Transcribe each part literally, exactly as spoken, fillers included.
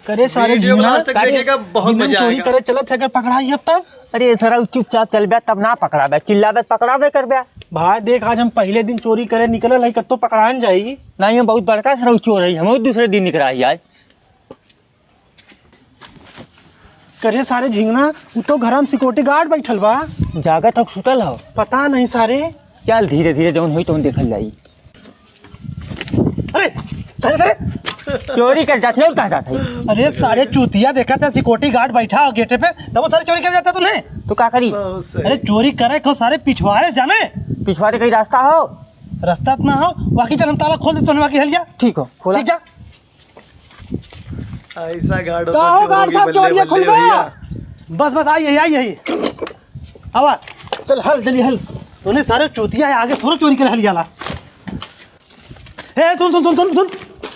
करे सारे वीडियो को झिंगना, लास्ट तक का रे, देखिएगा, बहुत निमन मजा चोरी आएगा। करे चलत है, अगर पकड़ाई अब तब? अरे सरऊ, चुपचाप चलबे, तब ना पकड़ाबे, चिल्लाबे त पकड़ाबे करबे। भाई देख, आज हम पहिले दिन चोरी करे निकलल है, कत्तो पकड़ान जाई। नहीं, हम बहुत बड़का सरऊ चोर है, हम दूसरे दिन निकराई आज। करे सारे झिंगना, उ तो घर में सिक्योरिटी गार्ड बैठल बा। जागत हो, सुतल हो? पता नहीं सारे। चल धीरे धीरे, जौन होई तौन देखल जाई। अरे, अरे, अरे। चोरी कर जात है और कहाँ जात है? अरे सारे चूतिया, देखा था सिक्योरिटी गार्ड बैठा हो गेटे पे, तब वो सारे चोरी कर जाता तूने। तो का करी? अरे चोरी करे को सारे पिछवाड़े जाने। पिछवाड़े कहीं रास्ता हो? रास्ता तो ना हो, बाकी चल हम ताला खोल दे, तूने बाकी हलिया। ठीक हो, खोला। ठीक जा। ऐसा गार्ड का होता हो चोर गार्ड की साहब, बल्ले चोरिया बल्ले खुलवा? भैया। बस, बस, आई, आई, आई, आई। आवा, चल, हल, जल्दी हल। तूने सारे चूतिया है, आगे थोड़ा चोरी करे हल जाला। ए, सुन, सुन, सुन, सुन, सुन।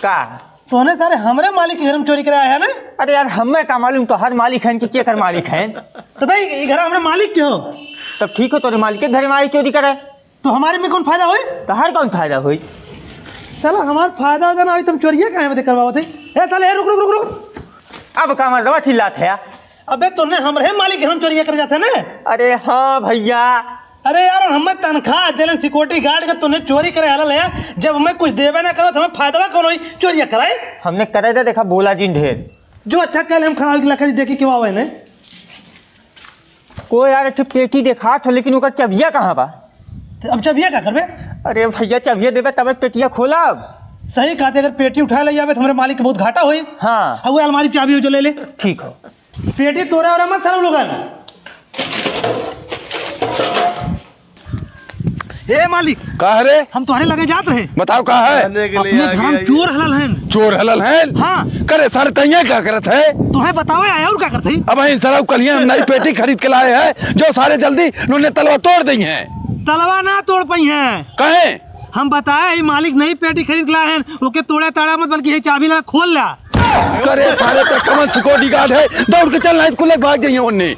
का? तूने सारे हमरे मालिक के घर में चोरी करे आया है ना? अरे यार, हमें का मालूम तोहर मालिक हैं कि केकर मालिक हैं? तो भाई, ये घर हमरे मालिक के हो। तब ठीक हो, तोरे मालिक के घर में आई चोरी करे। तो हमारे में कौन फायदा होई? तोहर कौन फायदा होई? साला, हमार फायदा हो जाना, अभी तुम चोरिया काहे बदे करवावत है? ए, साले, ए, रुक, रुक, रुक, रुक। अब का मर्दवा चिल्लात है? अबे, तूने हमरे मालिक के हम चोरिया करे जाते ना? अरे हाँ भैया। अरे यार, हमें तनख्वाह देले सिक्योरिटी गार्ड के, तूने चोरी करे हलल है। जब हमें कुछ देवे ना करो, तो हमें फायदा कौन होई चोरिया कराए? हमने करे दे, देखा, बोला जिन ढेर। जो अच्छा, कल हम खड़ा होके लखा जी देखी के आवे ने। को यार, एक ठे पेटी देखात हो, लेकिन ओकर चबिया कहाँ बा? तो अब चबिया का करबे? अरे भैया, चबिया देबे तबे पेटिया खोलब। सही कहते, अगर पेटी उठा ले जाबे तो हमरे मालिक के बहुत घाटा होई। हाँ। अब वो अलमारी पे चाबी हो जो ले ले। ठीक हो। पेटी तोरा और मत सारे लोगन। ए मालिक, का है रे? हम तोहरे लगे जात रहे। बताओ का है? खाने के लिए अपने आ घर में गया ये। चोर हलल हैं। चोर हलल हैं? हाँ। करे सारे तैया का करत है? तोहे बतावे आया और का करत है? अब इन सारा कलिया हम नई पेटी खरीद के लाए हैं, जो सारे जल्दी उन्होंने तलवा तोड़ दी हैं। तलवा ना तोड़ पाई हैं। कहे? हम बताए ही मालिक नई पेटी खरीद के लाए हैं, ओके तोड़े ताड़ा मत, बल्कि ये चाबी लगा खोल ला। करे सारे पे कमन सिक्योरिटी गार्ड है, दौड़ के चल, नहीं तो कुल भाग जाइए उन्ने।